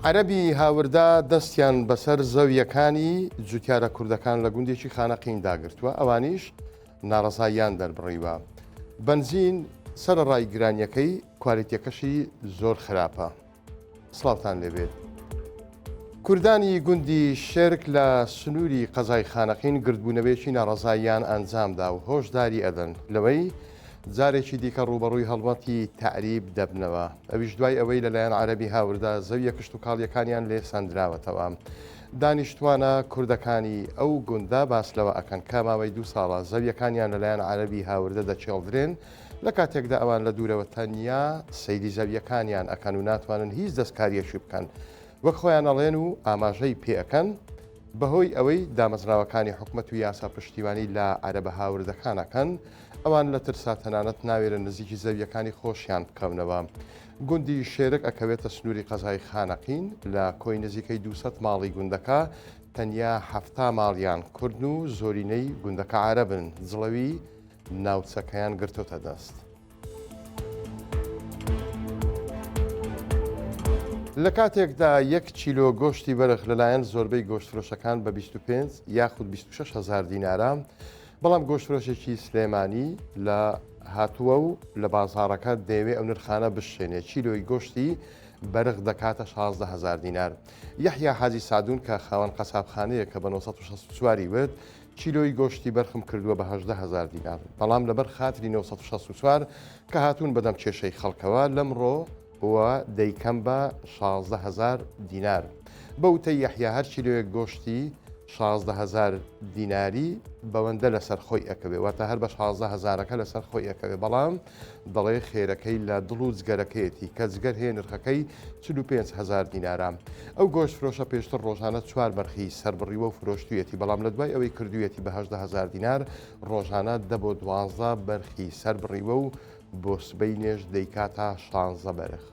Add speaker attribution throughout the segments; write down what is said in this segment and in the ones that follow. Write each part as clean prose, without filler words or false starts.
Speaker 1: عەرەبی هاوردە دەستیان بەسەر زەوییەکانی جوتیارە کوردەکان لە گوندێکی خانەقیندا گرتووە، ئەوانیش ناڕەزاییان دەربڕیوە. بەنزین سەرەڕای گرانییەکەی کوالێتییەکەشی زۆر خراپە. سڵاوتان لێبێت. کوردانی گوندی شێرک لە سنووری قەزای خانەقین گردبوونەوەیەکی ناڕەزاییان ئەنجامدا و هۆشداری ئەدەن لەوەی جارێکی دیکە ڕووبەڕووی هەڵمەتی تەعریب دەبنەوە، ئەویش دوای ئەوەی لەلایەن عەرەبی هاوردە زەوییە کشتوکاڵییەکانیان لێ سەندراوەتەوە. دانیشتووانە کوردەکانی ئەو گوندە باس لەوە ئەکەن کە ماوەی دوو ساڵە زەوییەکانیان لەلایەن عەرەبی هاوردە دەکێڵدرێن، لە کاتێکدا ئەوان لە دوورەوە تەنیا سەیری زەوییەکانیان ئەکەن و ناتوانن هیچ دەستکارییەکی بکەن وەک خۆیان ئەڵێن و ئاماژەی پێ ئەکەن، بەهۆی ئەوەی دامەزراوەکانی حکومەت و یاسا پشتیوانی لە عەرەبە هاوردەکان ئەکەن، ئەوان لە ترسا تەنانەت ناوێرن نزیکی زەوییەکانی خۆشیان بکەونەوە. گوندی شێرک ئەکەوێتە سنووری قەزای خانەقین، لە کۆی نزیکەی 200 ماڵی گوندەکە تەنیا 70 ماڵیان کوردن و زۆرینەی گوندەکە عەرەبن، جڵەوی ناوچەکەیان گرتۆتە دەست. لە کاتێکدا یەک کیلۆ گۆشتی بەرخ لەلایەن زۆربەی گۆشتفرۆشەکان بە 25 یاخود 26 هەزار دینارە، بەڵام گۆشتفرۆشێکی سلێمانی لە هاتووە و لە بازاڕەکە دەیەوێ ئەو نرخانە بشێنێ کیلۆی گۆشتی بەرخ دەکاتە 16 هەزار دینار. یەحیا حاجی سادون کە خاوەن قەسابخانەیە کە بە 964 وت کیلۆی گۆشتی بەرخم کردووە بە 18 هەزار دینار، بەڵام لەبەر خاتری 964 کە هاتوون بەدەم کێشەی خەڵکەوە لەمڕۆ وە دەیکەم بە 16 هەزار دینار. بە وتەی یەحیا هەر کیلۆیەک گۆشتی 16 هەزار دیناری بەوەندە لەسەر خۆی ئەکەوێ، واتە هەر بە 16 هەزارەکە لەسەر خۆی ئەکەوێ، بەڵام دەڵێ خێرەکەی لە دڵ و جگەرەکەیەتی، کە جگەر هەیە نرخەکەی 45 هەزار دینارە. ئەو گۆشتفرۆشە پێشتر ڕۆژانە چوار بەرخی سەربڕیوە و فرۆشتوویەتی، بەڵام لە دوای ئەوەی کردوویەتی بە 18 هەزار دینار، ڕۆژانە دە بۆ 12 بەرخی سەربڕیوە و بۆ سبەینێش دەیکاتە شانزە بەرخ.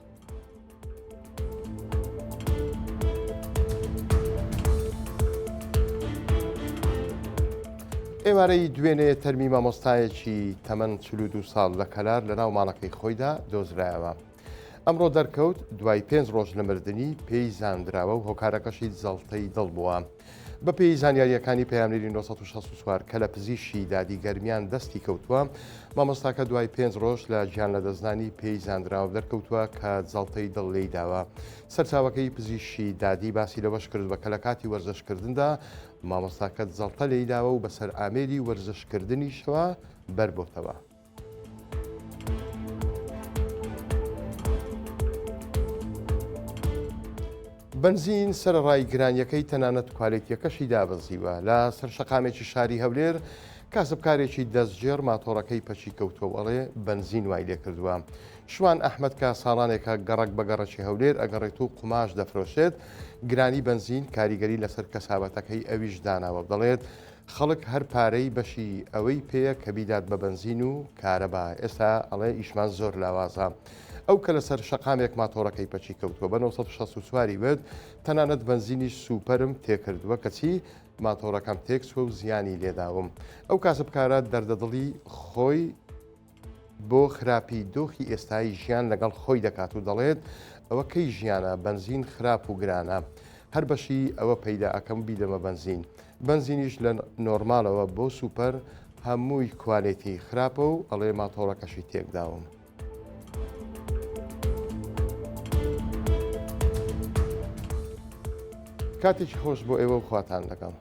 Speaker 1: ئێوارەی دوێنێ تەرمی مامۆستایەکی تەمەن 42 ساڵ لە کەلار لەناو ماڵەکەی خۆیدا دۆزرایەوە. ئەمڕۆ دەرکەوت دوای پێنج ڕۆژ لە مردنی پێی زاندراوە و هۆکارەکەشی جەڵتەی دڵ بووە. بەپێی زانیارییەکانی پەیامنێری 964 کە لە پزیشکی دادی گەرمیان دەستی کەوتووە، مامۆستاکە دوای پێنج ڕۆژ لە گیانلەدەستدانی پێی زاندراوە دەرکەوتووە کە جەڵتەی دڵ لێی داوە. سەرچاوەکەی پزیشکی دادی باسی لەوەش کردووە کە لە کاتی وەرزشکردندا مامۆستاکە جەڵتە لێی داوە و بەسەر ئامێری وەرزشکردنیشەوە بەربۆتەوە. بەنزین سەرەڕای گرانیەکەی تەنانەت کوالێتیەکەشی دابەزیوە. لە سەر شەقامێکی شاری هەولێر کاسبکارێکی دەستگێڕ ماتۆڕەکەی پەکی کەوتووە و ئەڵێ بەنزین وای لێکردووە. شوان ئەحمەد کە ساڵانێکە گەڕەک بە گەڕەکی هەولێر ئەگەڕێت و قوماش دەفرۆشێت، گرانی بەنزین کاریگەری لەسەر کەسابەتەکەی ئەویش داناوە و دەڵێت خەڵک هەر پارەی بەشی ئەوەی پێیە کە بیدات بە بەنزین و کارەبا، ئێستا ئەڵێ ئیشمان زۆر لاوازە. ئەو کە لەسەر شەقامێک ماتۆڕەکەی پەکی کەوتووە بە 964 ی وت، تەنانەت بەنزینیش سوپەرم تێکردووە کەچی ماتۆڕەکەم تێکچووە و زیانی لێداوم. ئەو کاسبکارە دەردەدڵی خۆی بۆ خراپی دۆخی ئێستای ژیان لەگەڵ خۆی دەکات و دەڵێت، ئەوە کەی ژیانە، بەنزین خراپ و گرانە، هەر بەشی ئەوە پەیدا ئەکەم بیدەمە بەنزین، بەنزینیش لە نۆرمالەوە بۆ سوپەر هەمووی کوالێتی خراپە و ئەڵێ ماتۆڕەکەشی تێکداوم. کاتێکی خۆش بۆ ئێوە و خواتان لەگەڵ.